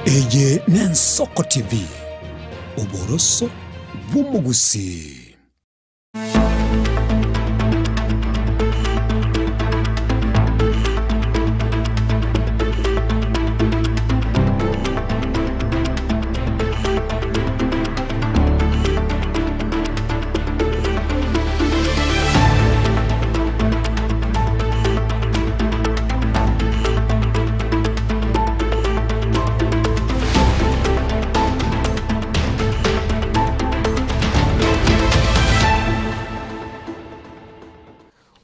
Eye n'Ensoko TV, oboroso bw'omogusii.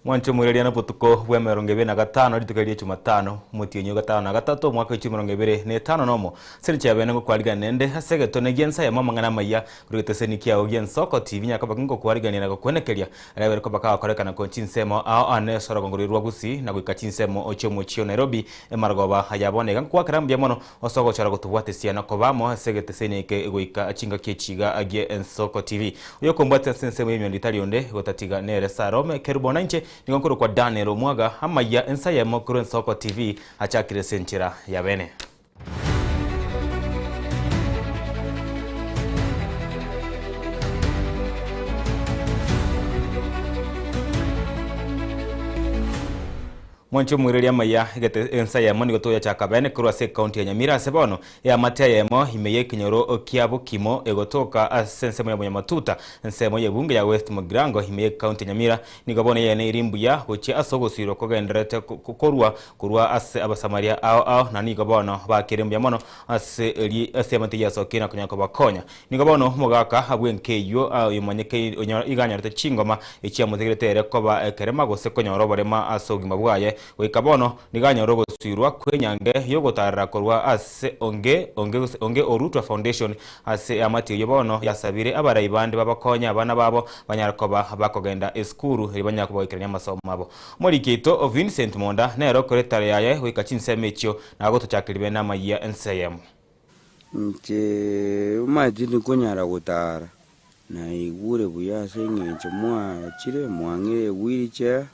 Mwancho mwireriano botuko bwa 25 rituko ria Jumatano mutienyo 53 omwaka 2025 seri chabene ngokwarigana nende ase egetone gia ya mama ng'ana maya kurigete kiao gia Nsoko TV nyakaba ngokwarigania na gokwenekeria arabere ko bakakorekana ko chinsemo ao ane sorogongorirwa gusi na goika chinsemo ochomochio Nairobi emargoba hayaboneka nkwakera mbya mono osogochora gotubwate siana kobamo ase egeteseni eke goika chinga kiechiga agie Nsoko TV uyo kombwate sensemo y'emyondo itari onde gotatiga nere Sarome Kerubona nche nikonkuru kwa Daniel Omwaga amaya ensa mokuru Nsoko TV achakire senchera ya bene. Mwancho mwireria maya egete ensa ya moni gotoya chaka bene kurwa se county ya Nyamira sebono ya matia yemo imeye kinyoro kiabo kimo egotoka asensemo ya Munyamatuta ensemo ye bunge ya West Mugirango imeye county Nyamira nigobone yene irimbu ya gochi asogosiro kogenderete korwa kurwa ase abasamaria ao ao na nigobono bakirembu mono ase eri ase matia ya sokina kunyako bakonya nigobono mugaka abwenkeyo ayomanyeke iganyarete chingoma echi amutegeretere koba ekerema gose konyoro borema asogima bwaye goikabono niganyoro gosirwa kwenyange yogotarra korwa ase onge onge onge Orutwa Foundation ase amati yobono yasabire abarai bande babakonya abana babo banyarakoba bakogenda eskuru ribanya kubaikiranya amasomo abo Morikito Vincent Monda nero koretare yaye goika chinseme echio nagotochakiribe namaya nseyemo nche umaji konyara gotara na igure buya seng'encho mwachire mwang'ire wheelchair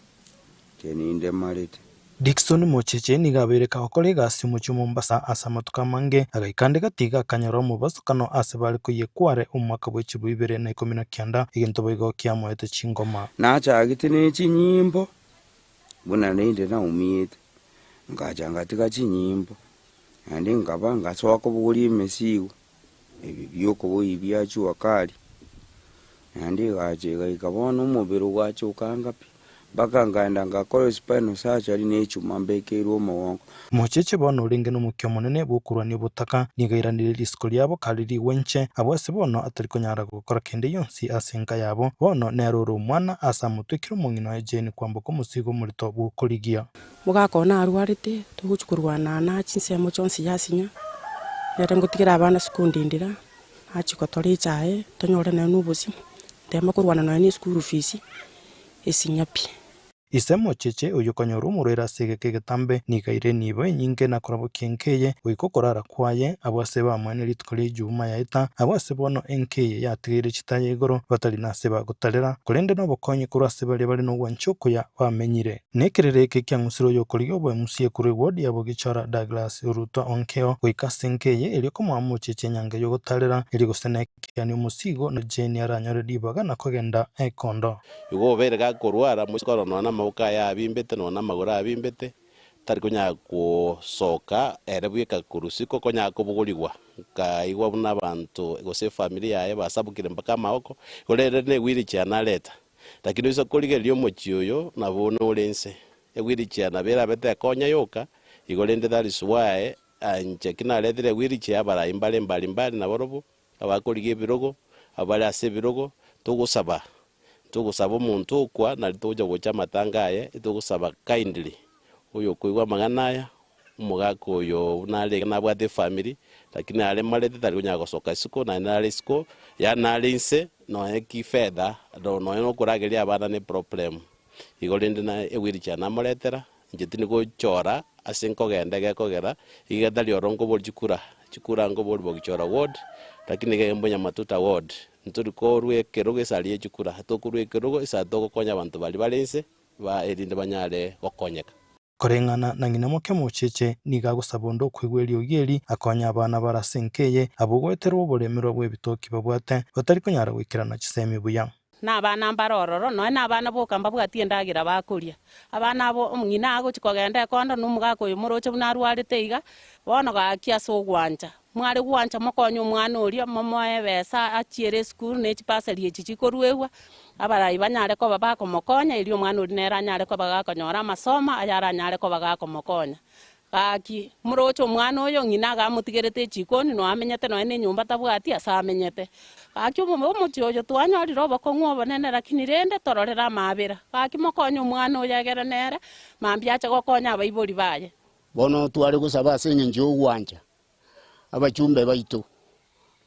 teninde marete. Dickson Mocheche nigabereka okore gasi muchi Mombasa asa matuka mange agaikande gatiga akanyora omobasukano ase bari koyekware omwaka bwa 2019 egento boigo kiamoete chingoma nachagete ne chinyimbo buna nende naumiete ngacha ngatika chinyimbo ande ngaba ngasoa kobuguri emesigo ebi byokoboyi byachuwa kali ande gache gaikabona omobere gwacho kangapi bakanganda ngakora spinal surgery nechuma mbekeirwe omugongo. Mocheche bono orenge n'omukio omonene bwokorwania obotaka nigairanire risiko riabo kariri wenche abo ase bono atari konyara gokora kende yonsi ase enka yabo bono nero ore omwana ase amotwekire omong'ina oye Jane kwamboka omosigo omorito bwokorigia mugakona arwarete togochi korwana na chinsemo chionsi yasinya nere ngotigera abana sukundindira achikotora echae tonyore naye nobosi ndema korwana naye ne school fees esinyapi. Ise Mocheche oyo konyora omorwere ase egeka egetambe nigaire nibo enyinge nakorabo kienkeye goika okorara kwaye abo ase bamwene rituko ria ejuma yaeta abo ase bono enkeye yatigeire chitaya igoro batari nase bagotarera korende nobokonyi korwa ase baria bari nogwancha okuya bamenyire nekerere eke kiang'usire oyo okorigia oboemusie korwa eward yabo gichora Douglas Oruto Onkeo goika ase enkeye erio komoa Mocheche enyange yogotarera eri gose nekiani omosigo na Jane aranyore ribaga na kogenda ekondo igo obere gakorwara mosikoro nona mauka ya abimbete nona magoro abimbete tari konya kusoka ere bweka kurusiko konya kubugurigwa kaigwa buna abantu gose family yaye basabukire mpaka maoko gorere ne wheelchair naleta lakini iso korigeria omochi oyo nabo norense e wheelchair nabera bete konya yoka igorende that is why anje kinaletire wheelchair abarai mbale mbali mbali naborobo abakorigia ebirogo abari ase ebirogo togosaba tugusaba omuntu okwa nari tuja gocha amatanga aye tugusaba kindly oyo koigwa amang'ana aya omogaka oyo nare nabwate efamily lakini are marete tari konya gosoka isiko naende nare isiko yaani nare inse nonya kifedha nonya nokorageria abana ne problem igo rende na ewheelchair namoretera inche tinigochora ase nkogenda gekogera iga tari oro nkobori chikura chikura nkobori bogichora ward lakini ge Munyamatuta ward nturi korwe ekerogo esarie chikura tokorwa ekerogo esa togokonya abanto bari barense ba erinde banyare gokonyeka. Koreng'ana na ng'ina moke mocheche niga agosaba onde okoigwa eriogi akonya abana barase enkeye abwo goeterwa oboremerwa bwa ebitoki babwate batari konyara goikerana chisemi buya. Na abana mbarororo noe na abana boka mbabwatie ndagira bakoria abana abo omong'ina agochi kogenda ekondo na omogaka oyo moroche buna arwarete iga bono gaki ase ogwancha mware gwancha mokonya omwana oria momoe ebesa achiere esukuru na echipasari echi chikorwegwa abarai banyare koba bakomokonya erio omwana oria nere anyare koba gakonyora amasoma ayare anyare koba gakomokonya gaki moroche omwana oyo ng'ina agamotigerete echikoni noamenyete noe na enyomba tabwati ase amenyete gaki omochi oyo twanyorire obokong'u obonene lakini rende tororere amabera gaki mokonya omwana oyo egere nere mambia ache gokonya abaibori baye. Bono tware gosaba ase eng'encho ya ogwancha abachumbe baito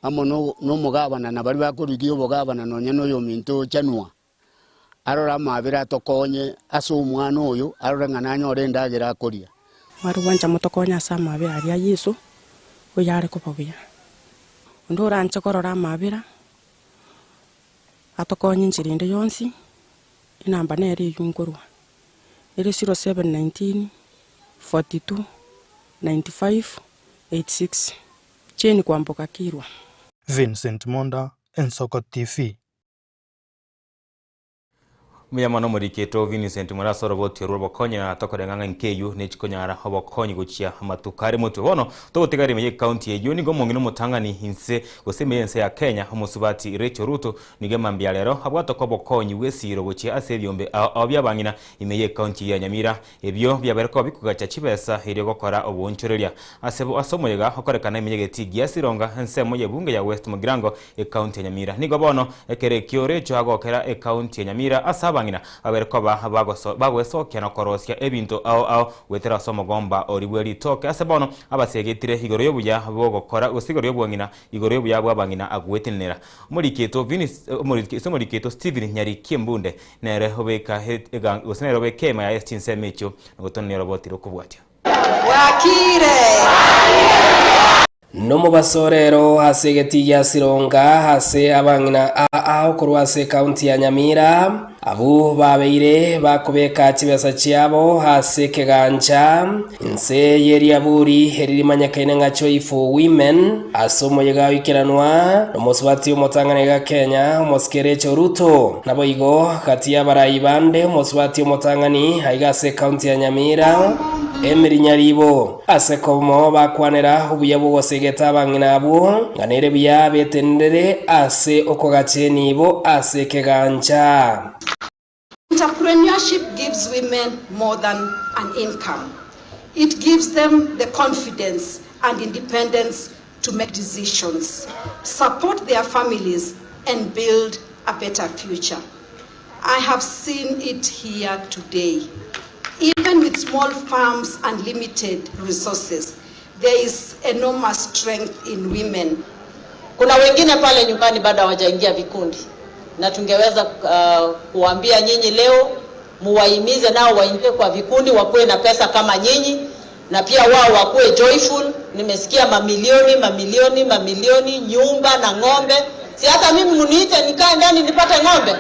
amo nomogabana na bari bakorigia obogabana nonya na oyo ominto ochanwa arore amabera atokonye ase omwana oyo arore ng'a nanyore endagera akoria. Mwari gwancha motokonya ase amabera aria Yeso oyo are koba buya onde oranche korora amabera atokonye enchera ende yonsi enamba nere eywo nkorwa ere 0719 42 95 86 Jane Kwamboka Kirwa. Vincent Monda, Ensoko TV. Muyamano omoriketo Vincent Mwaraso oroboti orwo obokonya tokoreng'ang'a nkeyu nechikonyara obokonyi gochia amatuko are motwe bono togotigara ime ye county eyu nigo omong'ina omotang'ani inse gose ime ense ya Kenya omosubati Rachel Ruto nigo emambia rero abwate obokonyi bwa esiro gochia ase ebiombe ao biabang'ina ime ye county ya Nyamira ebio biabereko bikogacha chibesa erio gokora obonchoreria ase ase omoyega okorekana ime yegeti gia Sironga ensemo ye bunge ya West Mugirango e county ya Nyamira nigo bono ekere kio Rachel agokera e county ya Nyamira ase abang'ina aberekoba bagwesokia na korosia ebinto ao ao wetera ase omogomba oribwe ritoke ase bono abasegetire igoro yobuya bogokora gose igoro yobwang'ina igoro yobuya bwa abang'ina agwetenera omoriketo Vinis omoriketo Stephen Nyarikie Mbunde nere obeka gose nere obeka ema ya chinsemecho nogotonera roboti rokobwatia wakire. Nomubasorero ase egeti gia Sironga ase abang'ina ao korwa ase county ya Nyamira abu babeire bakobeka chibesa chiabo ase kegancha nse yeriaburi eririmanyakaine ng'a Joy for Women ase omoyega oikeranwa nomosubati omotang'ani ga Kenya omosike Rachel Ruto nabo igo kati ya abarai bande omosubati omotang'ani aiga ase county ya Nyamira Emily Nyaribo ase komo bakwanera obuya bwogosegeta abang'ina abwo ng'anere buya betendere ase okogache nibo ase kegancha. Entrepreneurship gives women more than an income. It gives them the confidence and independence to make decisions, support their families, and build a better future. I have seen it here today. Even with small farms and limited resources, there is enormous strength in women. Kuna wengine pale nyumbani bado hawajaingia vikundi, na tungeweza kuambia nyinyi leo muwahimize nao waingie kwa vikundi, wakuwe na pesa kama nyinyi, na pia wao wakuwe joyful. Nimesikia mamilioni mamilioni mamilioni, nyumba na ng'ombe. Si hata mimi muniite nikae ndani nipate ng'ombe.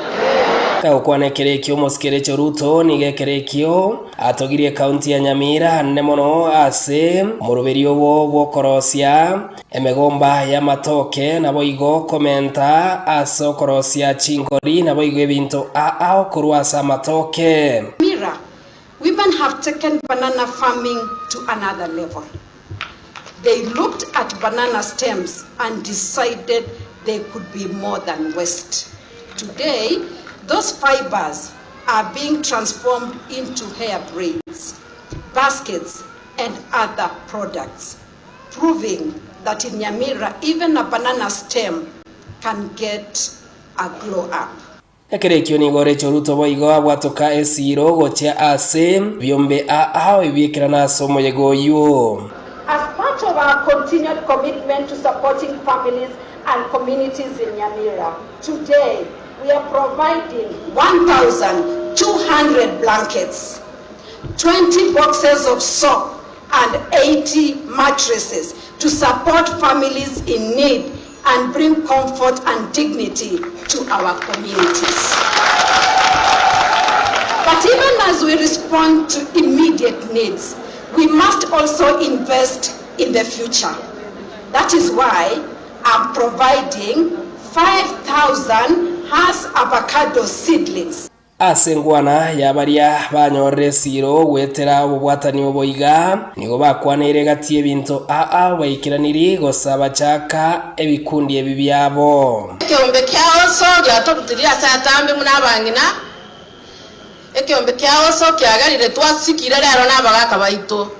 Kaukwana kerekio omosike Rachel Ruto niga ekerekio atogirie county ya Nyamira nene mono ase omoroberi obo bwokorosia emegomba ya matoke nabo igo komenta ase okorosia chingori nabo igo ebinto ao korwa ase amatoke. Mira, women have taken banana farming to another level. They looked at banana stems and decided they could be more than waste. Today, those fibers are being transformed into hair braids, baskets, and other products, proving that in Nyamira, even a banana stem can get a glow up. Ekerekio nigo Rachel Ruto boigo abwatoka esiro gochia ase biombe ao ebiekerana ase omoyega oyo. As part of our continued commitment to supporting families and communities in Nyamira, today we are providing 1,200 blankets, 20 boxes of soap, and 80 mattresses to support families in need and bring comfort and dignity to our communities. But But even as we respond to immediate needs, we must also invest in the future. That is why I'm providing 5,000 Hass avocado seedlings. Asengwana yabaria banyorere siro gwetera obwatani oboiga nigo bakwanire gati ebinto aa baikiraniri gosaba chaka ebikundi ebi byabo ekyombe kyaoso gyatorutiria satambi munabangina ekyombe kyaoso kyagarire twasikire rero nabagaka baito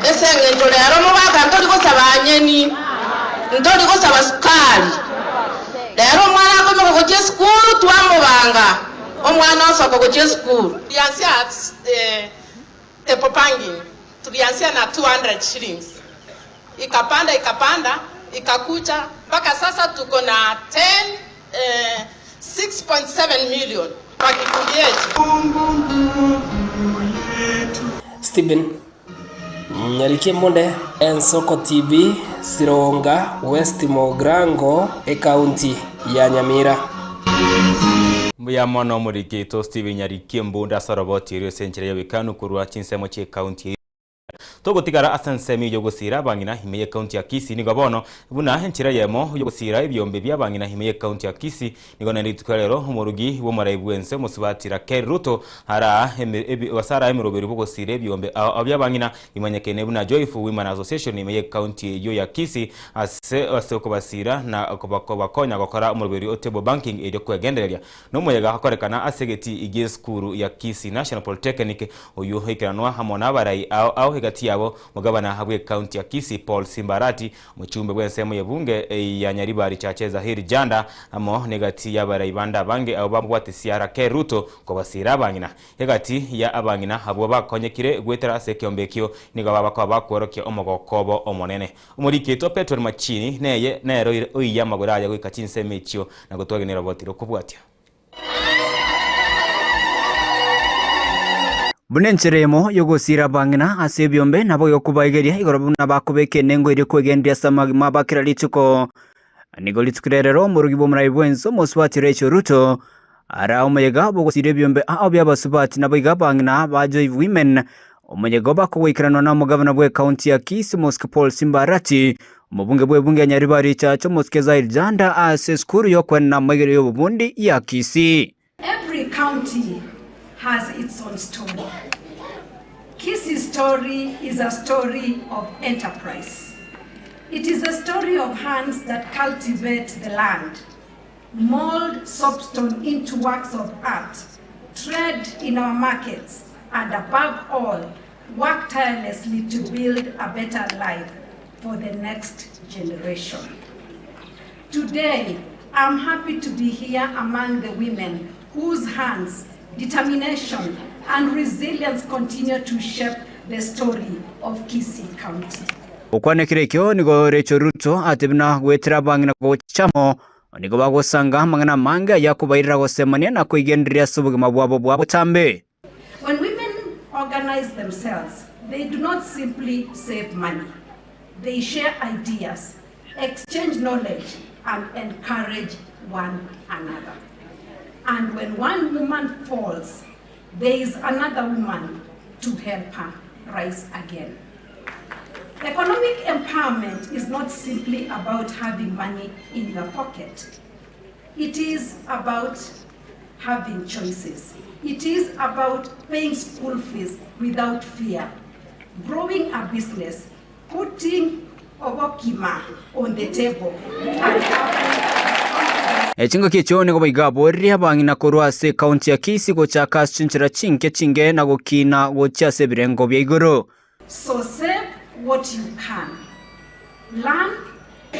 esengento rero mubaka ntori gosaba anyeni ntori gosaba sukari rero mwana akomoka gochia sukuru twamubanga omwana osoko gochia sukuru. Tulianzia tepopangi tulianzia na 200 shillings, ikapanda ikapanda ikakuja mpaka sasa tuko na 6.7 million kwa kikundi yetu. Stephen Nyarike Monde, Ensoko TV, Sironga, West Mogrango, e county ya Nyamira. Mbuya mono murikito Stephen Nyarike Mbunda soroboti rio senchire yabikanu kurwa chinsemo che county togotigara asansemi yogosira bangina himeye county ya Kisii nigo bono buna henchira yemo yogosira ebyombe bya bangina himeye county ya Kisii nigo nanditukarero umurugi wo marayibwense musubatira Ken Ruto hara wasara emirobero bogosira ebyombe abya bangina imanyekene buna Joyful Women Association himeye county yo ya Kisii ase ase okobasira na okobakonya gokora umurobero otebo banking eri kwegendereria no muyega hakorekana asegeti igiye skuru ya Kisii National Polytechnic oyu hikiranwa hamwe n'abarai ao hegati yabo mugabana habwe county ya Kisii Paul Simbarati muchumbe bwensemo yebunge ya Nyaribari chacheza hiri janda amo negati yabarai banda bange abo bamwate CRK Ruto kobasira bangina hegati ya abangina abo bakonyekire gwetera asekyombekyo niga baba kwa bakworokia omogokobo omonene umuriketo Petrol Machini neye nero oyiya magoraya gwika chinsemechio na gotwagenera botiro kubwatia Bunencheremo yogosira bangina ase byombe nabo yokubaigeria igoro buna bakobeke nengo iri kwegendia samagima bakira lituko nigo litukurerero murugi bo bwenso moswati Rachel Ruto ara omuyega bogosire byombe aho byabasubati nabo igabangina ba Joy Women omuyega bakowikiranwa na mugavana bwe county ya Kisii Mosque Paul Simbarati omubunge bwe bunge Nyaribari chacho Mosque Zair Janda ase skuru yokwenna magere yobundi ya Kisii. Every county has its own story. Kisii's story is a story of enterprise. It is a story of hands that cultivate the land, mold soapstone into works of art, trade in our markets, and above all, work tirelessly to build a better life for the next generation. Today, I'm happy to be here among the women whose hands, determination, and resilience continue to shape the story of Kisii County. Okwanekirekyo nigo Rachel Ruto atebina gwetera bangina gochamo nigo bagosanga mangana manga yakubairira gosemania na kuigenderia subugima bwabo bwabo tambe. When women organize themselves, they do not simply save money. They share ideas, exchange knowledge, and encourage one another. And when one woman falls, there is another woman to help her rise again. Economic empowerment is not simply about having money in your pocket. It is about having choices. It is about paying school fees without fear, growing a business, putting obokima on the table. Echingo kicho nigo baigaboria bangina korwa ase county ya Kisii gochaka chinchira chinke chinge na gokina gocha ase birengo bya igoro. So save what you can, learn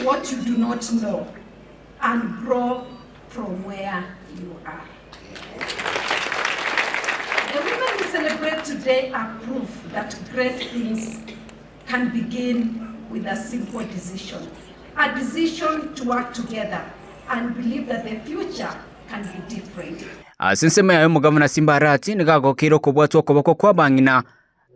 what you do not know, and grow from where you are. The women we celebrate today are proof that great things can begin with a simple decision, a decision to work together and believe that the future can be different. Asinsema yayo mugavana Simbarati nigagokiro kobwatwa okoboko kwa bangina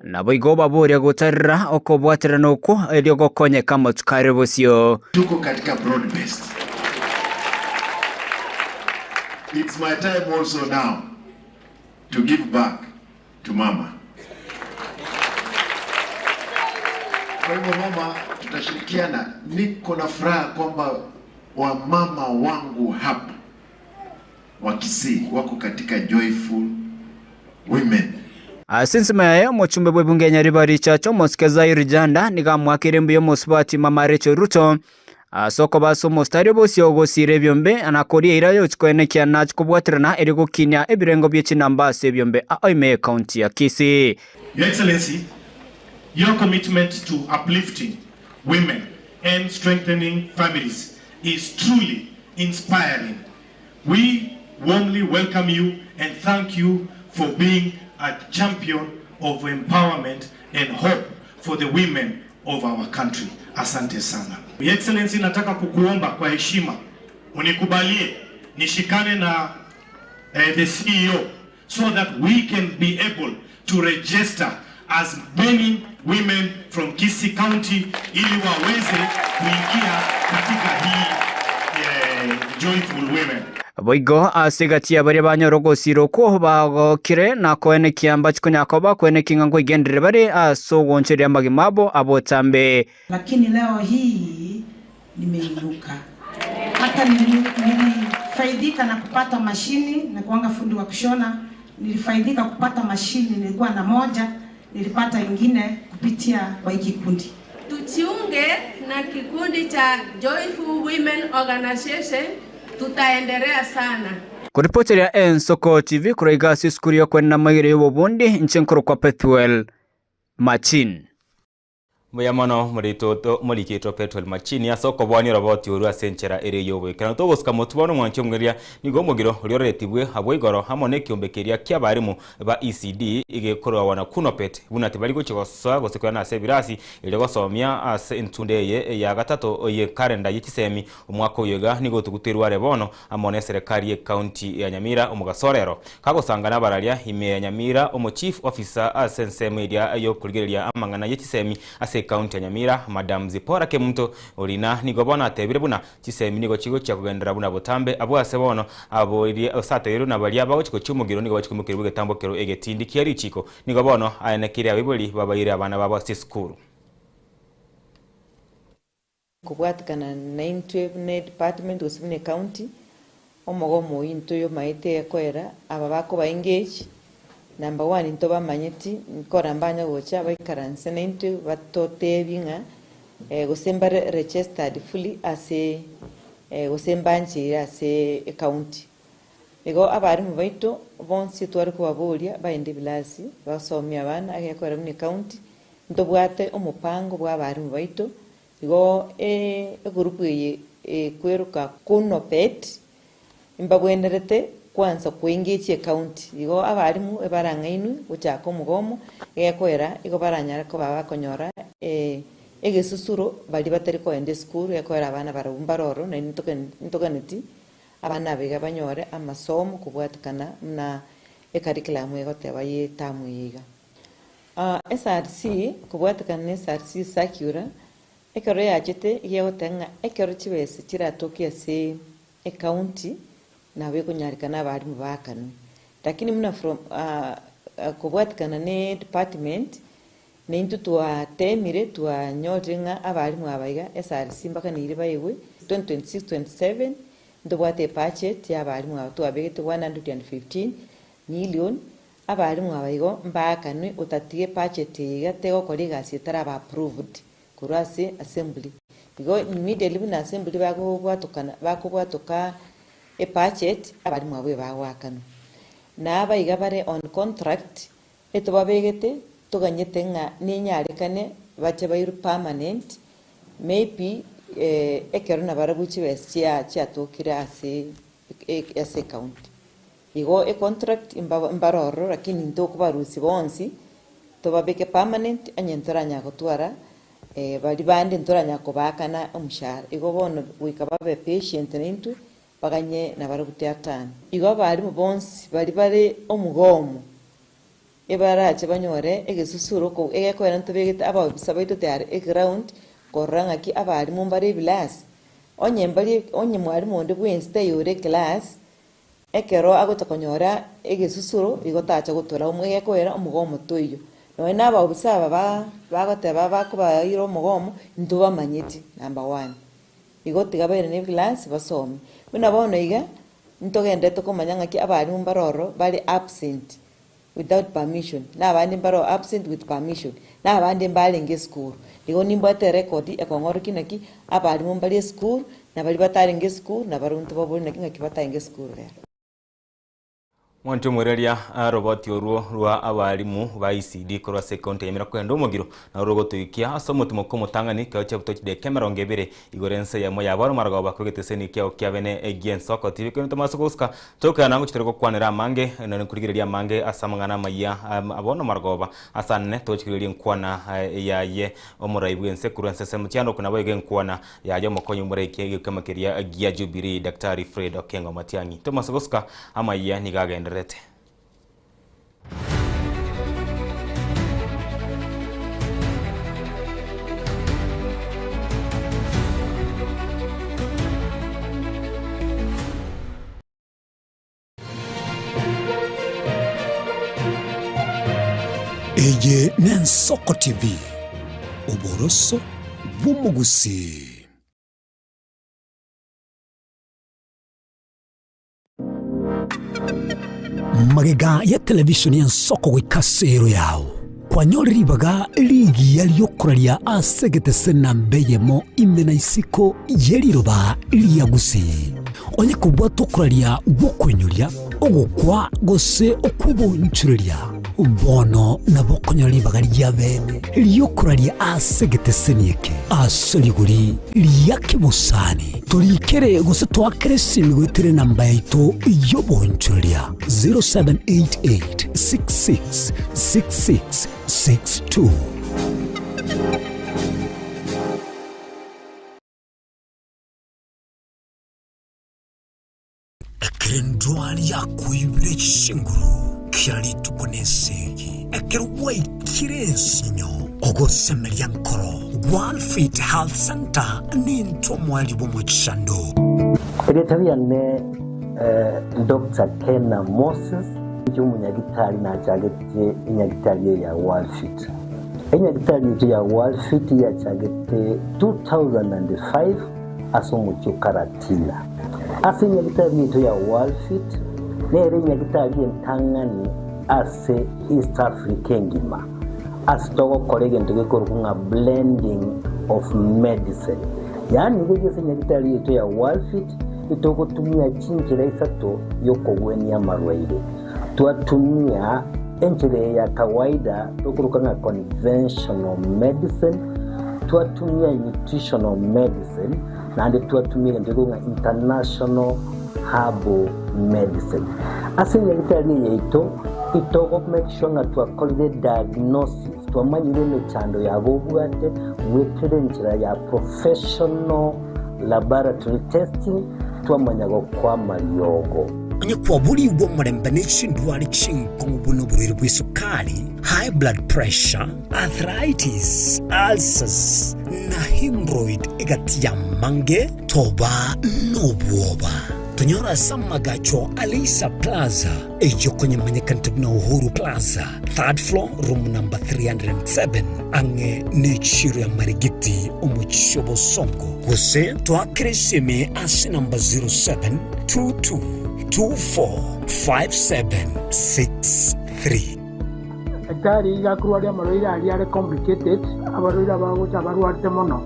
nabo igoba boria gotarira okobwatira noko eryo gokonyeka matukare bosio. Tuko katika broad based. It's my time also now to give back to mama. Kwa hivyo mama, tutashirikiana. Niko na furaha kwamba wamama wangu hapa wa Kisii wako katika Joyful Women. Ase ensemo yaye omochumbe bwa ebunge ya Nyaribari Chacha omosike Zaire Janda nigo amwakire mbuya omosubati mama Rachel Ruto ase okobasa omostari obosio ogosira ebiombe anakoria eira yochikoenekia nachikobwaterana eri gokinia ebirengo bia chinamba ase ebiombe aime ekaunti ya Kisii. Your Excellency, your commitment to uplifting women and strengthening families is truly inspiring. We warmly welcome you and thank you for being a champion of empowerment and hope for the women of our country. Asante sana. Your Excellency, nataka kukuomba kwa heshima unikubalie nishikane na the CEO so that we can be able to register as many women from Kisii County ili waweze kuingia katika hii Joyful Women. Boigo ase egati ya baria banyora ogosira okwo bagokire na koenekia mbachikonyaka bakwenekia ng'a nkoigenderere bare ase ogoncheria amagima abo abotambe. Lakini leo hii nimeinuka, hata nilifaidika na kupata mashini na kuanga fundi wa kushona. Nilifaidika kupata mashini, nilikuwa na moja, nilipata ingine kupitia kwa hiki kikundi. Tujiunge na kikundi cha Joyful Women Organization, tutaendelea sana. Kuripoteria Ensoko TV kuraiga ase esukuru ya okwenda maigere ya obobundi inche nkoro kwa Pethuel Machin. Mbuya mono moritoto morikitwo Pethuel Machini ase okobwania oroboti oru ase enchera ere ya oboikeranu togosika motu bono omwanchi omweria nigo omogiro oria oretibwe abwo igoro amo na ekiombe keria kia abarimu ba ECD igekorwa na Kunopet buna tibari gochi gosoa gose koyana ase ebirasi eria gosomia ase entunde eye ya gatato eye kalenda ya chisemi omwaka oyo iga nigo otuguterwa are bono amo na eserikari ya ekaunti ya Nyamira omogasorero kagosangana abararia ime ya Nyamira omo chief officer ase ensemo eria yokorigereria amang'ana ya chisemi ase ekaunti ya Nyamira Madam Zipora Kemunto orina nigo bono atebire buna chisemi nigo chigochia kogendera buna botambe abwo ase bono abo iria osateirwe na baria bagochia chumugiro nigo bachikumukire bwegetambo kero egetindi kia richiko nigo bono aenekire abibori babaire abana babo ase esukuru. Kobwatikana na intwe ne department gose buna county omogomo oyo intwe omaete ekoera aba bakoba engage. Number one, into bamanyeti nkora mbanya gocha baikaranse na intwe batotebi ng'a gose mbare registered fully ase gose mbanchire ase county. Igo abarimu baito bonsi twari kubaboria baende bilasi basomia abana agekora buna county ntobwate omopango bwa abarimu baito. Igo egroup eye ekweruka Kunopet imbabwenerete kwanza kuengage county. Igo abarimu ebarang'ainwe gochaka omogomo egekoera igo baranyara koba bakonyora egesusuro bari batari koenda esukuru egekoera abana barabwo mbaroro na ntokaneti abana abaiga banyore amasomo kobwatikana na ecurriculum egoteba ye term iga. SRC kobwatikana na SRC circular ekero yachete egegoteba ng'a ekero chibesa chiratoke ase ecounty nabo ekonyarikana abarimu bakanwe. Lakini muna from kobwatikana ne department neintu twatemire twanyorire ng'a abarimu abaiga SRC mpaka niire baigwe 2026-27 ntobwate ebudget ya abarimu aba twabegete 115 million abarimu abaigo mbakanwe otatige budget iga tegokora egasi etaraba approved korwa ase assembly. Igo immediately buna assembly bakobwatokana bakobwatoka ebudget abarimu abo bagwakanwa na abaiga bare on contract etobabegete toganyete ng'a ninyarekane bache bairu permanent maybe ekero nabarabwo chibesa chiatokire ase ase county. Igo e contract mbaroro lakini ntokubarusi bonsi tobabeke permanent anye ntoranya gotwara bari bandi ntoranya kobakana omushahara. Igo bono goika babe patient nintwe baganye nabarabwo atano. Igo abarimu bonsi bari bare omugomo ebarache banyore egesusuro ko egekoera ntobegete ababisa baito tayari eground korora ng'aki abarimu mbare ebilasi onye mbari onye mwarimu onde bwensi tayore class Ekero agocha konyora egesusuro igo tacha gotora omwege koera omugomo toiyo. Noe naba obisaba ba bagoteba bakobaira omugomo nto bamanyeti number 1. Igo tigabaire ne class basome. Buna bono iga ntogende tokomanya ng'aki abarimu mbaroro bari absent without permission. Na abandi mbaro absent with permission. Na abandi mbarenge school. Igo nimbwate record ekong'oro kinaki abarimu mbari school na bari batarenge school na baruntu babori naki ng'aki bataenge school rero. Mwancho mwereria roboti oruo rwa abarimu ba ECD korwa sekonte ya mirako endo omogiro na rogotuikia ase omotumo komotangani keo chabutochide kemerongo ebere igoro ense yamo yabaro maragoba kogeteseni kiao kiabene egiensoko TV kono tomaso goska toka nango chitere gokwanera amange none kurigereria amange ase amang'ana amaya abono maragoba asanne tochikireria nkwana yaye omorai bwense kurwa ense semu kuna boige nkwana yaye omokonyi omoraikia gekamakeria gia Jubilee Daktari Fred Okengo Matiang'i tomaso goska amaya nigagenda. Eye Nensoko TV oboroso bw'omugusi. Magega ya televishoni ya Nsoko gwikasero yao kwanyorera ibaga ligiya lyokuraria asegete nambeyemo imena isiko yeriroba lyagusi onye kubwata okuraria gwokuinyuria ogukwa gose okubonchureria bono nabokonyora ibaga lya bene lyokuraria asegete senieke ase liguri lyakibusani turikere gose twakere simi gwetere namba yaito yobonchureria 0788 66 66 62. Ekerendwari yakuibire chinguru kirarituko nesegi ekerwaikire ensinyo ogosemeria nkoro Walfit Health Center ninto mwali bw'omuchando. Eretabiyane Dr. Kena Moses umunyagitari nachagete inyagitari ya Walfit. Inyagitari ya Walfit yachagete 2005 asomucho karatila. Ase inyagitari ya Walfit nere inyagitari entangani ase East Africa ngima. Ase togokorege ntugekorunga blending of medicine. Yani ngegese inyagitari ya Walfit itogotumia chinjira isato yokogwenia marwaire. Tuatumia enjira ya kawaida tokurukanga conventional medicine, tuatumia nutritional medicine, nandi tuatumia ndegonga international herbal medicine. Ase nyagitari yaito itogo make sure nga twakorire diagnosis, twamanyire emechando yabobwate gwetere enjira ya professional laboratory testing, twamanya gokwama mariogo. Kwa buri bwo murembe n'echindwari chinkongo buno burwire bw'isukari, high blood pressure, arthritis, ulcers na hemorrhoid egati ya mange toba n'obwoba. Tunyora samagacho Alisa Plaza ejo kwenye manyekante na Uhuru Plaza 3rd floor room number 307 ange nechiro ya Marigiti omuchobo songo gose twakreseme ase number 0722 245763. Daktari gakurwaria marwaire aria are complicated abarwaire abagocha barwarite mono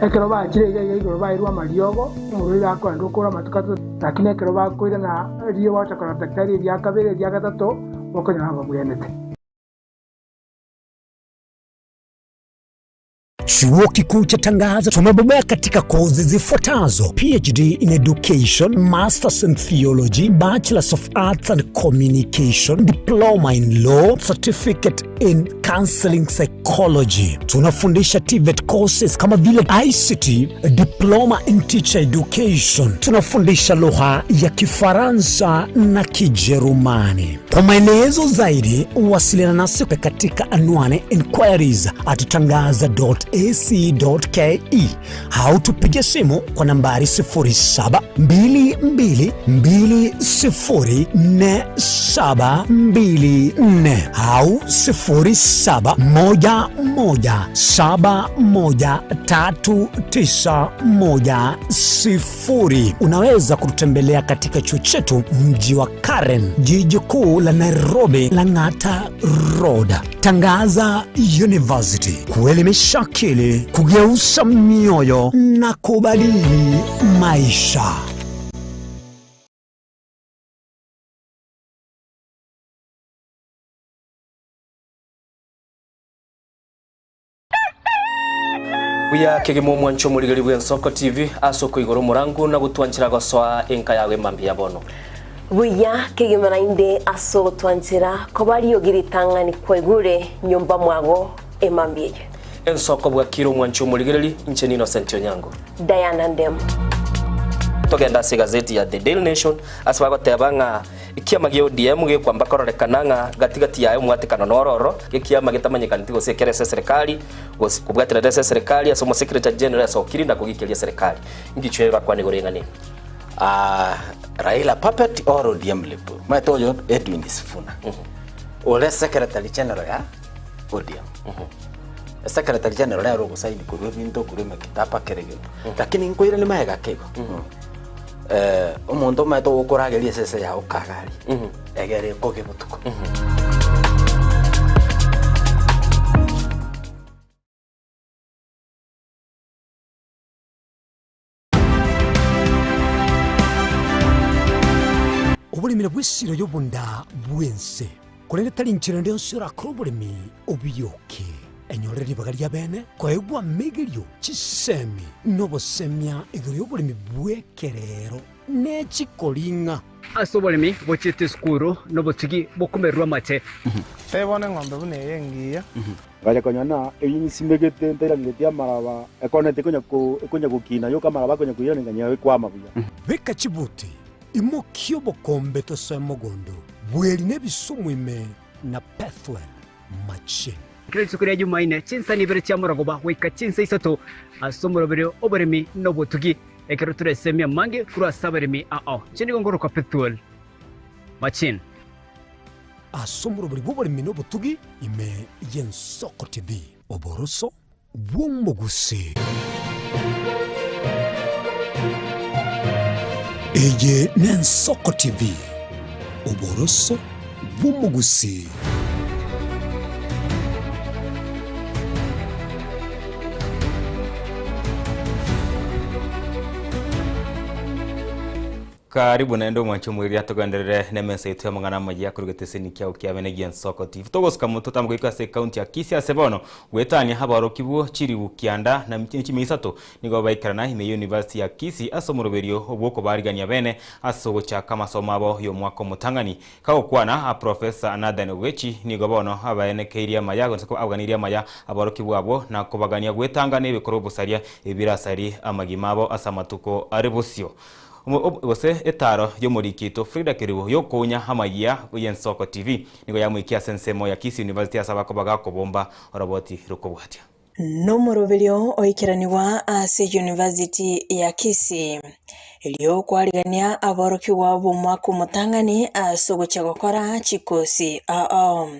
ekero bachire iga igoro bairwa mariogo omorwaire akoenda okora matuka lakini ekero bakoire na rio bachakora daktari ria kabere ria gatato bokonyora babwenete. Chuo Kikuu cha Tangaza tumebobea katika kozi zifuatazo: PhD in Education, Masters in Theology, Bachelors of Arts and Communication, Diploma in Law, Certificate in Counseling Psychology. Tunafundisha TVET courses kama vile ICT, Diploma in Teacher Education. Tunafundisha lugha ya Kifaransa na Kijerumani. Kwa maelezo zaidi, wasiliana nasi katika anwani inquiries@tangaza.ac.tz ac.ke au tupige simu kwa nambari 0722204724 au 0711713910. Unaweza kututembelea katika chuo chetu mji wa Karen, jiji kuu la Nairobi, Lang'ata Road. Tangaza University, kuelimisha akili, kugeuza mioyo na kubadili maisha. Buya kegemo mwancho muligeli bwe Nsoko TV asoko igoro murangu na gutwanchira gosoa enka yawe mambi ya bono. Buya kegemo nainde aso twanchira kobali yogiritangani kwegure nyumba mwago emambi. Ensoko bwa kiro mwancho muligeli nche nino Sentio Nyango. Diana Ndem. Togenda se gazeti ya The Daily Nation aswa gotebanga ikiama gia ODM gikwamba kororekana ng'a gatigati yayo mwatikano nororo gikiama gitamanyikani gose kerese serikali kubwatira dese serikali asomo secretary general asokiri na kugikeria serikali ngichwera kwani gorengani Raila puppet or ODM lipo matoyo Edwin Sifuna ole secretary general ya ODM secretary general ya rogo saini kurwe binto kurwe makitapa kerege lakini nkoira ni maega kego omuntu mato ukorageria sese ya ukagari egere koge butuko Obulimire bw'isiro y'obunda bwense kulende tali nchirende yonsira akora obulimi obuyoke enyorera ribaga rya bene kwaegwa migerio chisemi nobosemya igoro y'obulimi bw'ekerero n'ekikolinga ase obulimi bochete esukuru n'obotugi bokumererwa amate tebone eng'ombe buna eye engiya ngaja konyona eyinyisimegete ntairangete amaraba ekonete konya gukina yoka amaraba konya kuyiranenganya ekwama buya beka chibuti imokio bokombe tosoe mogondo bweri n'ebisumwime na Pethwell Machine kila rituko ria Jumaine chinsa nibere chia muragoba wika chinsa isato asomorobere oboremi n'obotugi ekero turesemia mange kurwa sabaremi ao chinigo ngoro kwa Pethwell Machine asomorobere bw'oboremi n'obotugi ime y'Ensoko TV oboroso bw'omugusi eye n'Ensoko TV oboroso bw'omugusi. Karibu naendo mwancho mwiri atoganderere nemensa yetu ya mangana maji kurugete kia ukia bene Nsoko TV togosika muto tamgo se county ya Kisii asebono gwetania habaro kibuo chiribu kianda na chimisato nigo baikarana ime University ya Kisii asomoroberio obwoko barigania bene asogocha masomo abo yo mwaka mutangani kagokwana a Professor Nathan Ogechi nigo bono abaene keiria maya gonse abganiria maya abaro kibuo abo na kobagania gwetanga nebikoro busaria ebirasari amagima abo asamatuko aribusio gose etaro yomorikito Frida Keribo yokonya hamagia y'Ensoko TV nigo yamwikia sensemo ya Kisii University asaba kobaga kobomba oroboti rukobwatia nomoroberio oikeraniwa ase University ya Kisii elio kwarigania aborokiwa b'omwaka omotang'ani ase ogocha gokora chikosi ao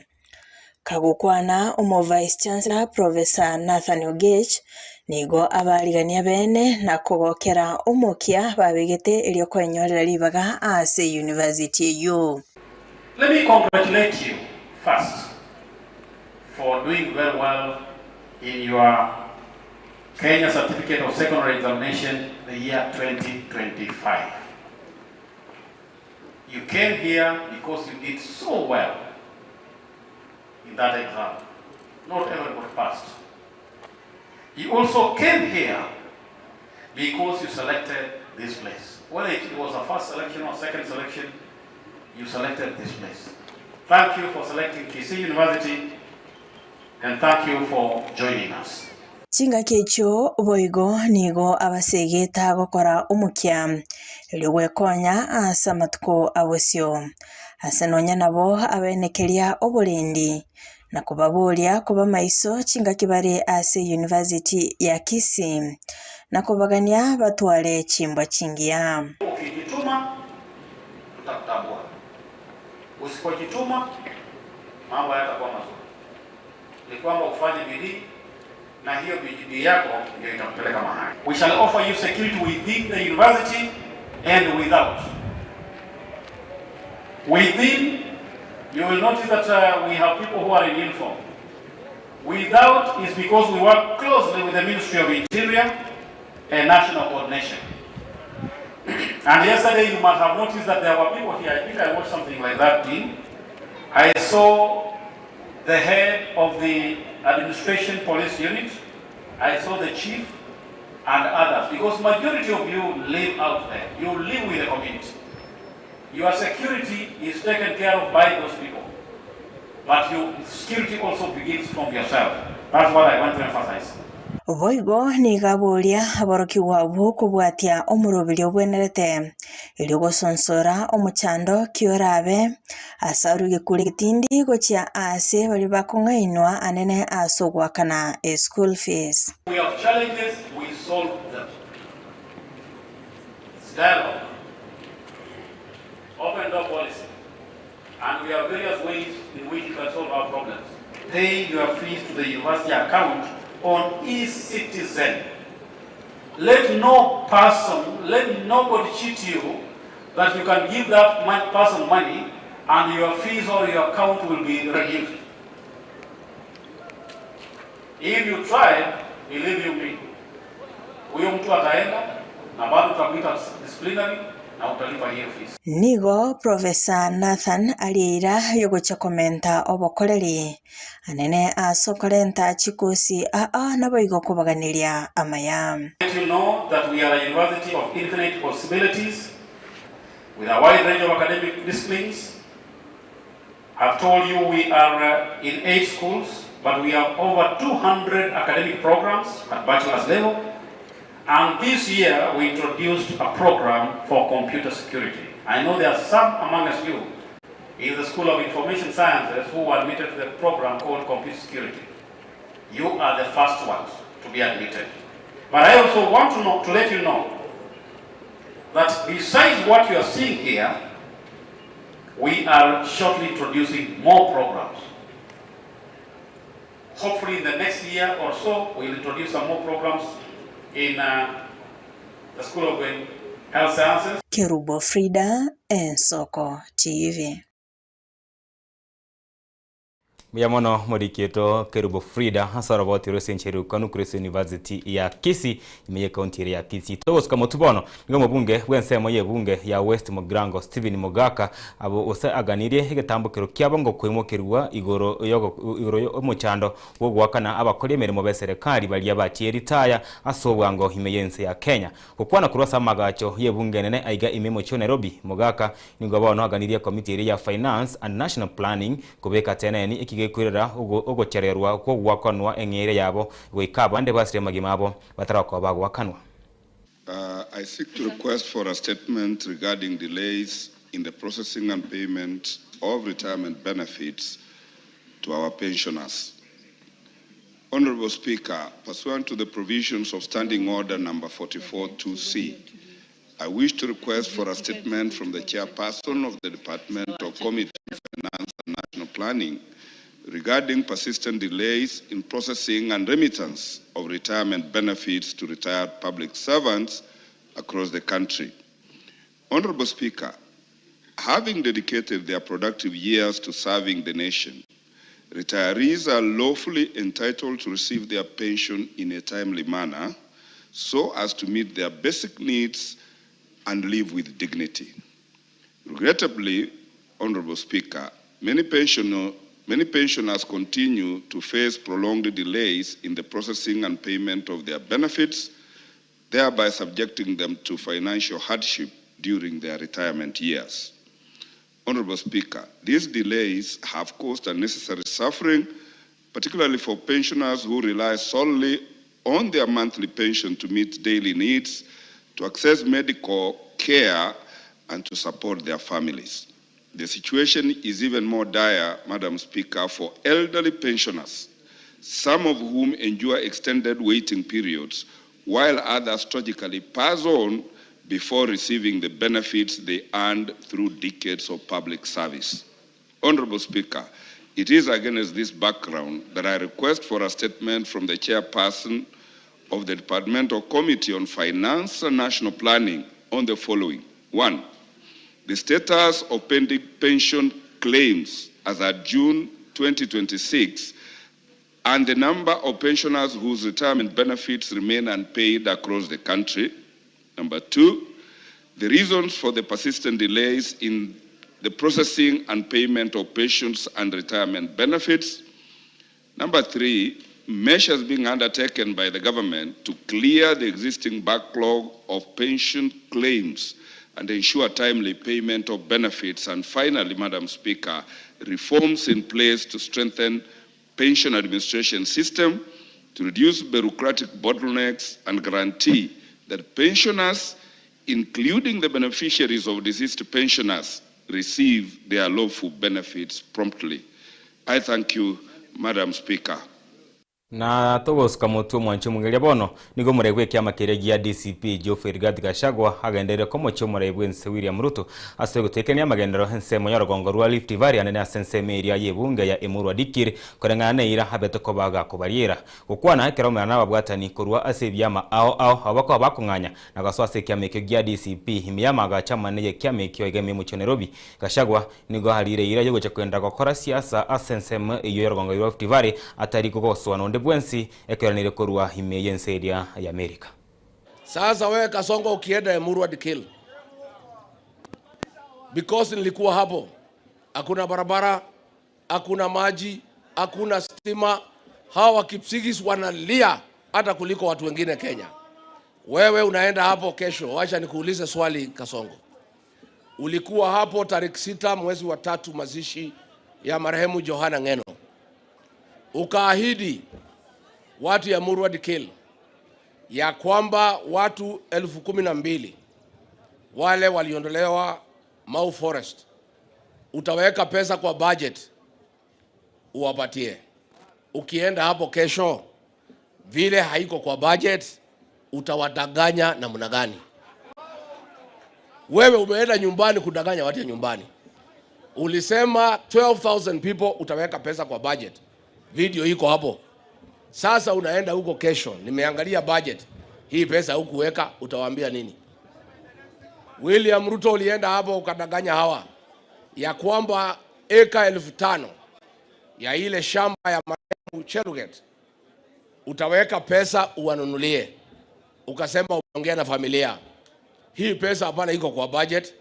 kagokwana omo Vice Chancellor Professor Nathan Ogech nigo abarigania bene na kogokera omokia babegete elio kwenyorera ribaga ase university yo. Let me congratulate you first for doing very well in your Kenya Certificate of Secondary Examination the year 2025. You came here because you did so well in that exam. Not everybody passed. You also came here because you selected this place. Whether it was a first selection or second selection, you selected this place. Thank you for selecting Kisii University, and thank you for joining us. Chinga kecho boigo nigo abasegeta gokora omukia elio gwekonya ase amatuko abosio ase nonya nabo abenekeria oborendi Na kubaboria kuba maiso chingaki bare ase University ya Kisii na kubagania batware chimbwa chingiya. Ukijituma tutakutambua, usipojituma mambo hayatakuwa mazuri. Ni kwamba ufanye bidii na hiyo bidii yako ndio itakupeleka mahali. We shall offer you security within the university and without. Within, you will notice that we have people who are in uniform. Without is because we work closely with the Ministry of Interior and National Coordination. And yesterday you must have noticed that there were people here. I think I watched something like that, Dean. I saw the head of the administration police unit, I saw the chief and others, because majority of you live out there. You live with the community. Your security is taken care of by those people. But your security also begins from yourself. That's what I want to emphasize. Boigo nigaboria aborokiwa bukubwatia omurobiri obwenerete eri gosonsora omuchando kiorabe asaruge kuri gitindi gochia ase bari bakong'ainwa anene ase ogwakana school fees. We have challenges, we solve them. It's dialogue, open door policy, and we have various ways in which you can solve our problems. Pay your fees to the university account on eCitizen. Let no person, let nobody cheat you that you can give that person money and your fees or your account will be reduced. If you try, believe you me, huyo mtu ataenda na bado utakuita disciplinary na utalipa hiyo fees. Nigo Professor Nathan Aliira yogocha komenta obokoreri anene asokorenta chikusi aa naboigo kubaganiria amaya. Let you know that we are a university of infinite possibilities with a wide range of academic disciplines. I've told you we are in 8 schools, but we have over 200 academic programs at bachelor's level. And this year we introduced a program for computer security. I know there are some among us you in the School of Information Sciences who were admitted to the program called computer security. You are the first ones to be admitted. But I also want to let you know that besides what you are seeing here, we are shortly introducing more programs. Hopefully in the next year or so, we'll introduce some more programs in the School of Health Sciences. Kerubo Frida, Ensoko TV. Muyamono morikieto Kerubo Frida hasaraboti rosencheru kanu Christ University ya Kisii imeye county ya Kisii. Togosuka motubono nigo mubunge bwensemo ye bunge ya West Mogrango Stephen Mogaka abo ose aganirie egetambukero kiabo ngo kwimokerwa igoro yogo igoro omuchando wo gwakana abakora emirimo be serikali bali abachiye ritaya asobwango imeyense ya Kenya. Gokwana kurwasa magacho ye bunge nene aiga imemo cho Nairobi Mogaka nigo bono aganirie committee ya Finance and National Planning kubeka teneni iki kwirera ogochererwa ko gwakanwa engere yabo goikaba nde basire magimabo batarako bagwakanwa. I seek to request for a statement regarding delays in the processing and payment of retirement benefits to our pensioners. Honorable Speaker, pursuant to the provisions of Standing Order number 44-2C, I wish to request for a statement from the chairperson of the Department of Committee on Finance and National Planning regarding persistent delays in processing and remittance of retirement benefits to retired public servants across the country. Honorable Speaker, having dedicated their productive years to serving the nation, retirees are lawfully entitled to receive their pension in a timely manner so as to meet their basic needs and live with dignity. Regrettably, Honorable Speaker, many pensioners continue to face prolonged delays in the processing and payment of their benefits, thereby subjecting them to financial hardship during their retirement years. Honorable Speaker, these delays have caused unnecessary suffering, particularly for pensioners who rely solely on their monthly pension to meet daily needs, to access medical care, and to support their families. The situation is even more dire, Madam Speaker, for elderly pensioners, some of whom endure extended waiting periods, while others tragically pass on before receiving the benefits they earned through decades of public service. Honorable Speaker, it is against this background that I request for a statement from the chairperson of the Departmental Committee on Finance and National Planning on the following. 1, the status of pending pension claims as at June 2026 and the number of pensioners whose retirement benefits remain unpaid across the country. Number 2, the reasons for the persistent delays in the processing and payment of pensions and retirement benefits. Number 3, measures being undertaken by the government to clear the existing backlog of pension claims and ensure timely payment of benefits. And finally, Madam Speaker, reforms in place to strengthen pension administration system, to reduce bureaucratic bottlenecks and guarantee that pensioners, including the beneficiaries of deceased pensioners, receive their lawful benefits promptly. I thank you, Madam Speaker. Na togosuka mutu mwanchi mungelia bono nigo muregwe kiama kiria gia DCP Geoffrey Rigathi Gachagua agendere komocho muregwe nse William Ruto ase gutekenia magendero ensemo ya rugongo rwa Rift Valley anene ase ensemo eria yebunge ya Emurua Dikirr koreng'ana na ira habete kobaga kobariera gokwana ekero mwana babwatani korwa ase byama ao ao abako bakong'anya na gaso ase kiama ekio gia DCP imiyama gachama neye kiama ekio igeme mucho Nairobi. Gachagua nigo harire ira yogocha kwenda gokora siasa ase ensemo eyo ya rugongo rwa Rift Valley atari kogoswa nonde bwensi ekeranire korwa ime yenseria ya Amerika. Sasa wewe Kasongo ukienda Emurua Dikirr, because nilikuwa hapo, hakuna barabara, hakuna maji, hakuna stima. Hawa Kipsigis wanalia hata kuliko watu wengine Kenya. Wewe unaenda hapo kesho, wacha nikuulize swali Kasongo. Ulikuwa hapo tarehe 6 mwezi wa 3 mazishi ya marehemu Johana Ngeno. Ukaahidi watu ya Emurua Dikirr ya kwamba watu 12,000 wale waliondolewa Mau Forest utaweka pesa kwa budget uwapatie. Ukienda hapo kesho vile haiko kwa budget utawadanganya namna gani? Wewe umeenda nyumbani kudanganya watu ya nyumbani. Ulisema 12,000 people utaweka pesa kwa budget. Video iko hapo. Sasa unaenda huko kesho, nimeangalia budget, hii pesa hukuweka, utawaambia nini? William Ruto ulienda hapo ukadanganya hawa ya kwamba eka 5,000 ya ile shamba ya marehemu Cheluget utaweka pesa uwanunulie. Ukasema umeongea na familia. Hii pesa hapana iko kwa budget.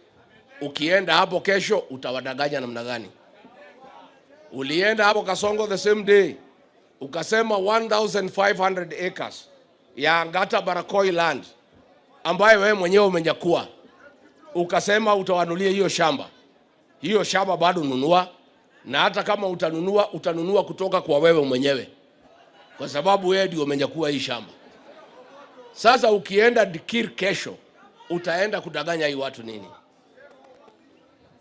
Ukienda hapo kesho utawadanganya namna gani? Ulienda hapo Kasongo the same day ukasema 1,500 acres ya Ngata Barakoi land ambayo wewe mwenyewe umenyakua. Ukasema utawanulia hiyo shamba. Hiyo shamba bado nunua, na hata kama utanunua, utanunua kutoka kwa wewe mwenyewe, kwa sababu wewe ndio umenyakua hii shamba. Sasa ukienda Dikirr kesho utaenda kudanganya hii watu nini?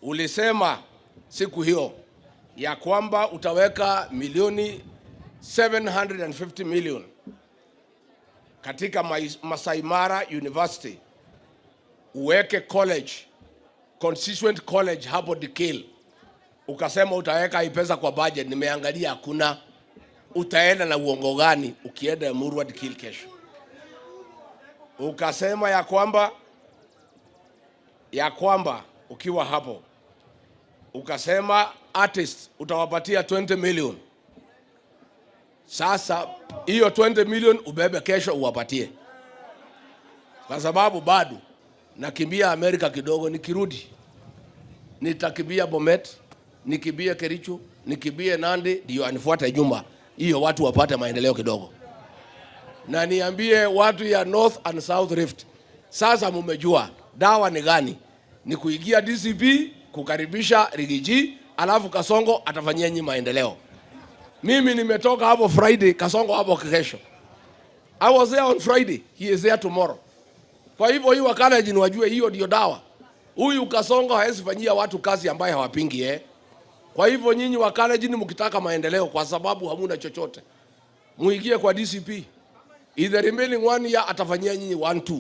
Ulisema siku hiyo ya kwamba utaweka milioni 750 million katika Masai Mara University, uweke college, constituent college hapo Dikirr. Ukasema utaweka hii pesa kwa budget, nimeangalia hakuna. Utaenda na uongo gani ukienda Emurua Dikirr kesho? Ukasema ya kwamba ukiwa hapo ukasema artist utawapatia 20 million. Sasa hiyo 20 million ubebe kesho uwapatie. Kwa sababu bado nakimbia Amerika kidogo, nikirudi nitakimbia Bomet, nikimbie Kericho, nikimbie Nandi, ndio anifuate nyuma. Hiyo watu wapate maendeleo kidogo. Na niambie watu ya North and South Rift, sasa mumejua dawa ni gani? Ni kuingia DCP, kukaribisha Rigiji, alafu Kasongo atafanyia nyinyi maendeleo. Mimi nimetoka hapo Friday, Kasongo hapo kesho. I was there on Friday, he is there tomorrow. Kwa hivyo hii wakala jini wajue hiyo ndio dawa. Huyu Kasongo hawezi fanyia watu kazi ambaye hawapingi eh. Kwa hivyo nyinyi wa Kalenjin mkitaka maendeleo, kwa sababu hamuna chochote, muingie kwa DCP. In the remaining 1 year atafanyia nyinyi 1-2.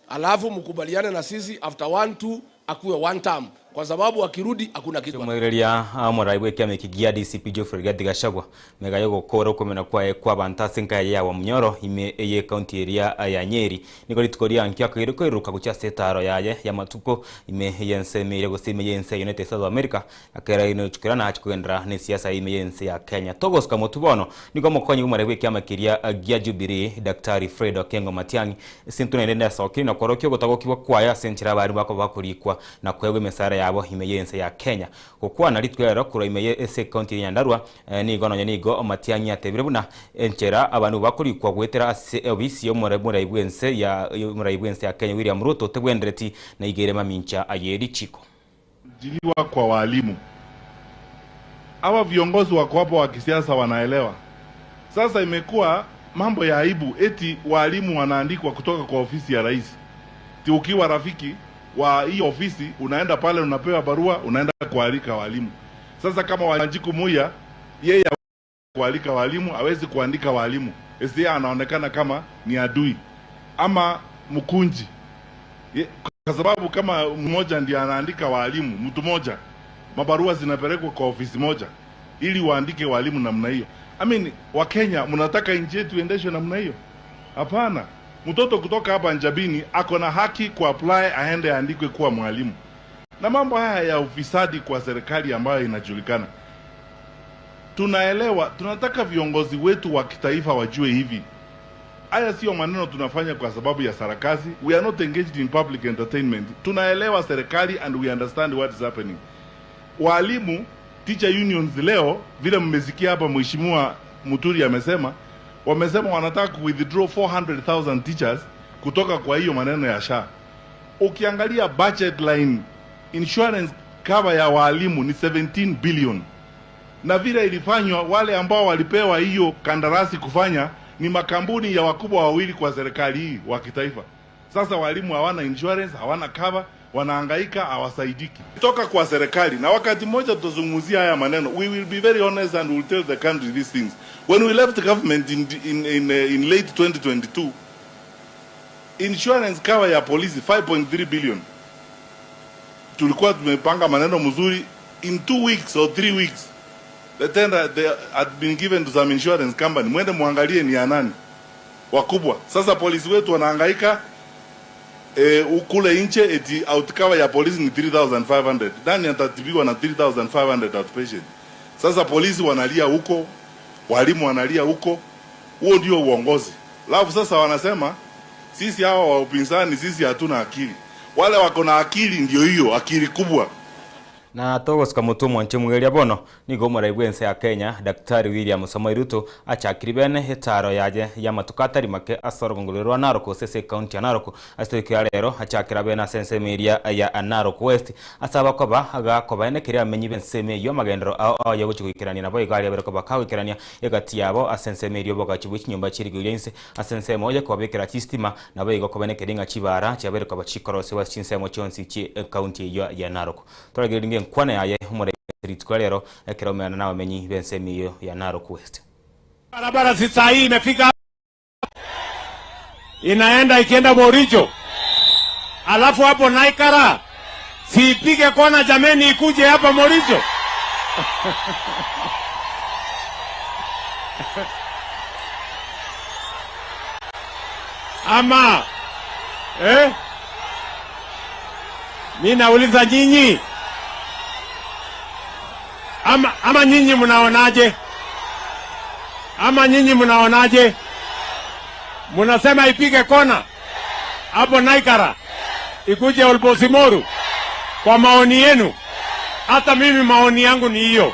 Alafu mkubaliane na sisi after 1-2 akuwe 1 term, kwa sababu akirudi hakuna kitu. Mwereria amorai bwe kiama kigia DCP Geoffrey Rigathi Gachagua megayo gukora ukomena kwa bantase nka ya wa Munyoro ime eye county area ya Nyeri niko ritukoria nkia kagire kwiruka gucha setaro yaye ya matuko ime yense mire gusime yense United States of America akera ino chukirana hachikwendra ni siasa ime yense ya Kenya togoska mutubono niko mukonyi umare bwe kiama kiria gia Jubilee Daktari Fred Okengo Matiang'i sintuna ndenda sokiri na korokyo gutagokiwa kwaya senchira bari bako bakurikwa na kwegwe mesara ya ime yense ya Kenya kokwa na litwera kura ime yense county ya Nyandarua ni gono nigo Matiang'i atebire buna enchera abantu bakurikwa gwetera ofisi yo muraibwense ya muraibwense ya Kenya William Ruto tebwendereti na igere mamincha ayeri chiko jiliwa kwa walimu. Hawa viongozi wako hapo wa kisiasa wanaelewa. Sasa imekuwa mambo ya aibu eti walimu wanaandikwa kutoka kwa ofisi ya rais. Ti ukiwa rafiki wa hii ofisi unaenda pale unapewa barua unaenda kualika walimu. Sasa kama Wanjiku Muya yeye kualika walimu hawezi kuandika walimu. Esi anaonekana kama ni adui ama mkunji. Kwa sababu kama mmoja ndiye anaandika walimu, mtu mmoja, mabarua zinapelekwa kwa ofisi moja ili waandike walimu namna hiyo. I mean, Wakenya mnataka nchi yetu iendeshwe namna hiyo? Hapana. Mtoto kutoka hapa Njabini ako na haki ku apply aende aandikwe kuwa mwalimu. Na mambo haya ya ufisadi kwa serikali ambayo inajulikana, tunaelewa, tunataka viongozi wetu wa kitaifa wajue hivi. Haya sio maneno tunafanya kwa sababu ya sarakasi. We are not engaged in public entertainment. Tunaelewa serikali and we understand what is happening. Walimu, teacher unions leo, vile mmesikia hapa Mheshimiwa Muturi amesema, wamesema wanataka withdraw 400,000 teachers kutoka kwa hiyo maneno ya SHA. Ukiangalia budget line, insurance cover ya walimu ni 17 billion. Na vile ilifanywa, wale ambao walipewa hiyo kandarasi kufanya ni makampuni ya wakubwa wawili kwa serikali hii wa kitaifa. Sasa walimu hawana insurance, hawana cover, wanahangaika, hawasaidiki. Kutoka kwa serikali, na wakati mmoja tutazungumzia haya maneno. We will be very honest and we'll tell the country these things. When we left the government in late 2022, insurance cover ya polisi 5.3 billion. Tulikuwa tumepanga maneno mzuri. In 2 weeks or 3 weeks, the tender they had been given to some insurance company. Mwende muangalie ni ya nani wakubwa. Sasa polisi wetu wanahangaika ukule nche eti outcover ya polisi ni 3,500. Nani atatibiwa na 3,500 outpatient? Sasa polisi wanalia huko, walimu wanalia huko. Huo ndio uongozi. Alafu sasa wanasema sisi hawa wa upinzani sisi hatuna akili. Wale wako na akili ndio hiyo akili kubwa. Na togoska mutumwa nchimweria bono nigo muraibwense ya Kenya Daktari William Samoei Ruto achakiri bene hetaro yaje ya matukatari make asorogongorerwa Narok sese county ya Narok asitokya lero achakira bene asense meria ya Narok West asaba koba agakoba ene kiria amenyi bense yo magendero ayo guchikirania nabo igari bereko bakawikirania egati yabo asense meria bogachibu chinyumba chirigiriense asense moja kwabekera chistima nabo igokoba ene kiringa chibara chabereko bachikorose wa chinsemo chonsi chi county ya Narok toragiringe kwana yaye umure ritkwalero ekero na wamenyi bensemiyo ya Narok West. Barabara sasa hii imefika inaenda ikienda Boricho. Alafu hapo Naikara siipige kona jameni ikuje hapa Moricho. Ama mimi nauliza nyinyi, ama nyinyi mnaonaje? Ama nyinyi mnaonaje? Mnasema ipige kona hapo Naikara ikuje Olbosimoru. Kwa maoni yenu, hata mimi maoni yangu ni hiyo.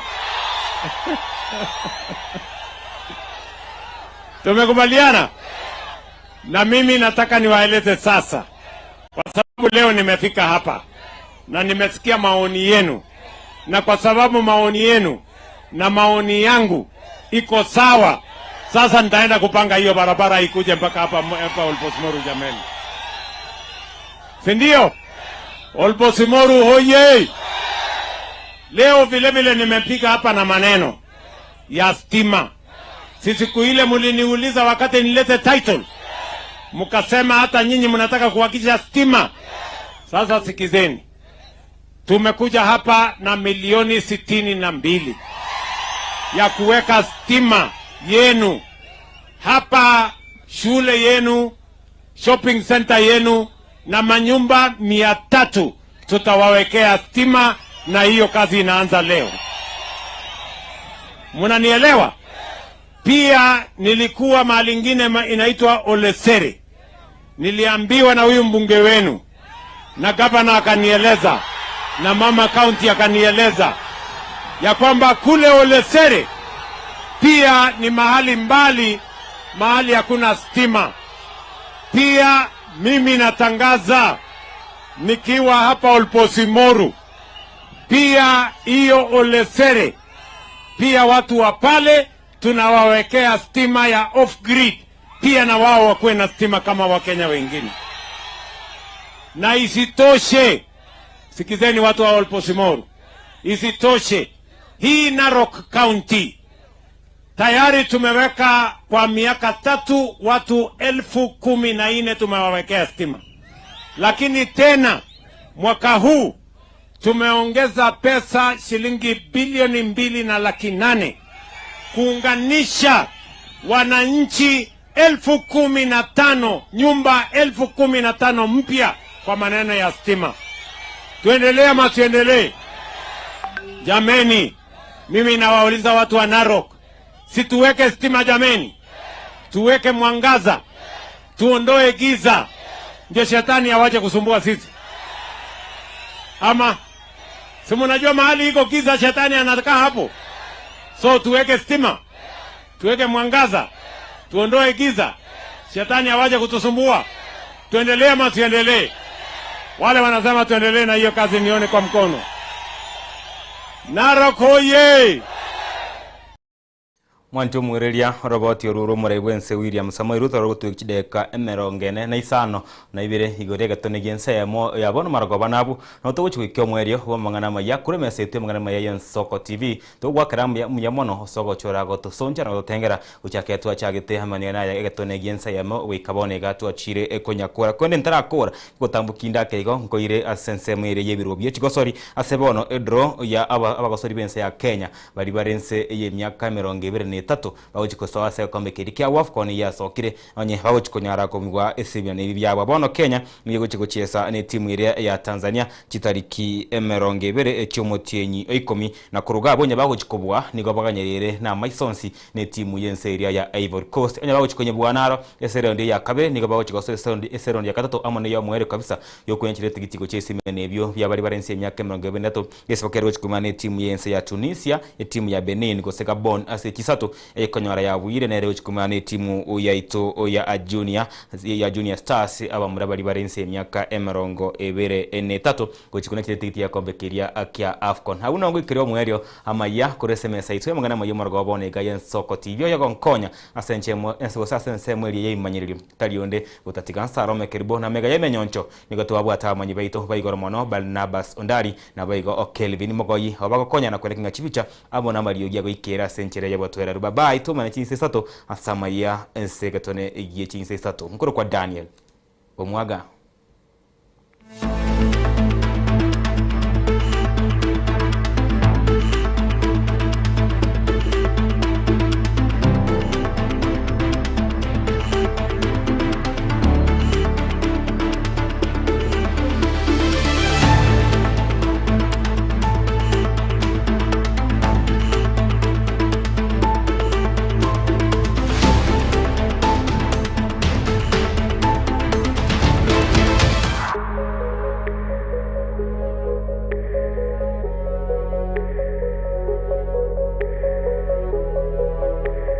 Tumekubaliana? Na mimi nataka niwaeleze sasa, kwa sababu leo nimefika hapa na nimesikia maoni yenu, na kwa sababu maoni yenu na maoni yangu iko sawa, sasa nitaenda kupanga hiyo barabara ikuje mpaka hapa Olbosimoru jameni. Si ndio? Olbosimoru hoye! Leo vile vile nimepiga hapa na maneno ya stima. Si siku ile muliniuliza wakati nilete title, mkasema hata nyinyi mnataka kuhakikisha stima. Sasa sikizeni, tumekuja hapa na milioni 62 ya kuweka stima yenu hapa, shule yenu, shopping center yenu na manyumba 300 tutawawekea stima, na hiyo kazi inaanza leo. Mnanielewa? Pia nilikuwa mahali ingine inaitwa Olesere. Niliambiwa na huyu mbunge wenu na gavana akanieleza na mama county akanieleza ya kwamba kule Olesere pia ni mahali mbali, mahali hakuna stima. Pia mimi natangaza nikiwa hapa Olposimoru, pia hiyo Olesere, pia watu wa pale tunawawekea stima ya off grid, pia na wao wakuwe na stima kama Wakenya wengine. Na isitoshe, sikizeni watu wa Olposimoru, isitoshe hii Narok County tayari tumeweka kwa miaka 3 watu 14,000 tumewawekea stima. Lakini tena mwaka huu tumeongeza pesa shilingi bilioni 2,800,000 kuunganisha wananchi 15,000, nyumba 15,000 mpya kwa maneno ya stima. Tuendelee ama tuendelee? Jameni, mimi nawauliza watu wa Narok, si tuweke stima jameni? Tuweke mwangaza, tuondoe giza, ndio shetani awache kusumbua sisi. Ama si mnajua mahali iko giza shetani anakaa hapo? So tuweke stima, tuweke mwangaza, tuondoe giza, shetani awache kutusumbua. Tuendelee ama tuendelee? Wale wanasema tuendelee na hiyo kazi, nione kwa mkono. Narok hoye! Mwantu mwireria roboti oruro murai bwense William Samoei Ruto rogotwika chideka emerongo ene na isano na ibere igoro egetone gia ensemo ya bono marogoba nabu no togochigwika omwerio bwa amang'ana maya kure emesa yaito amang'ana maya ya Ensoko TV togwakera muya mono ase ogochora gotosoncha na gototengera gochaka twachagete amang'ana aya egetone gia ensemo goika bono iga twachire ekonyakora konde ntarakora gotambuki ndake igo nkoire ase ensemo ere ya ebirwo bia chigosori ase bono edraw ya abagosori bense ya Kenya bari barense eye emiaka 23 bagochikosoa ase egekombe keria kia AFCON yasokire onye bagochikonyara komigwa esibia nebi byabo bono Kenya niyo gochigochiesa ne timu iria ya Tanzania chitariki 20 echiomotienyi 10 na kuruga bonye bagochikobwa nigo baganyerere na maisonsi ne timu yense iria ya Ivory Coast onye bagochikonyebwa naro eserondi ya kabere nigo bagochikosoa eserondi ya katatu amo ne ya mwere kabisa yokwenchire tigiti gochesime nebyo byabari barense emyaka 23 gesibokero gochikuma ne timu yense ya Tunisia etimu ya Benin gose Gabon ase chisato ekonyora ya bwire nere gochikumana ne timu yaito ya Junior Stars abamura bari barense emyaka 23 gochikuna kire tigiti ya kombe kiria kia AFCON hauna ngwikire omwerio amaya kuri SMS aitwe amang'ana mayo margo bone ga Ensoko TV yogonkonya ase enchemo ense ase ensemo eri yeimanyiririo tarionde gotatiga nsaro mekeribo na mega yemenyoncho nigo twabwata amanyi baito baigoro mono Barnabas Ondari na baigo Kelvin Mogoyi abagokonya na kwerekinga chibicha abo na mariogia goikera ase enchere yabotwera babai tumana chinse sato asamaya ense gatone igiye chinse sato nkoro kwa Daniel omwaga.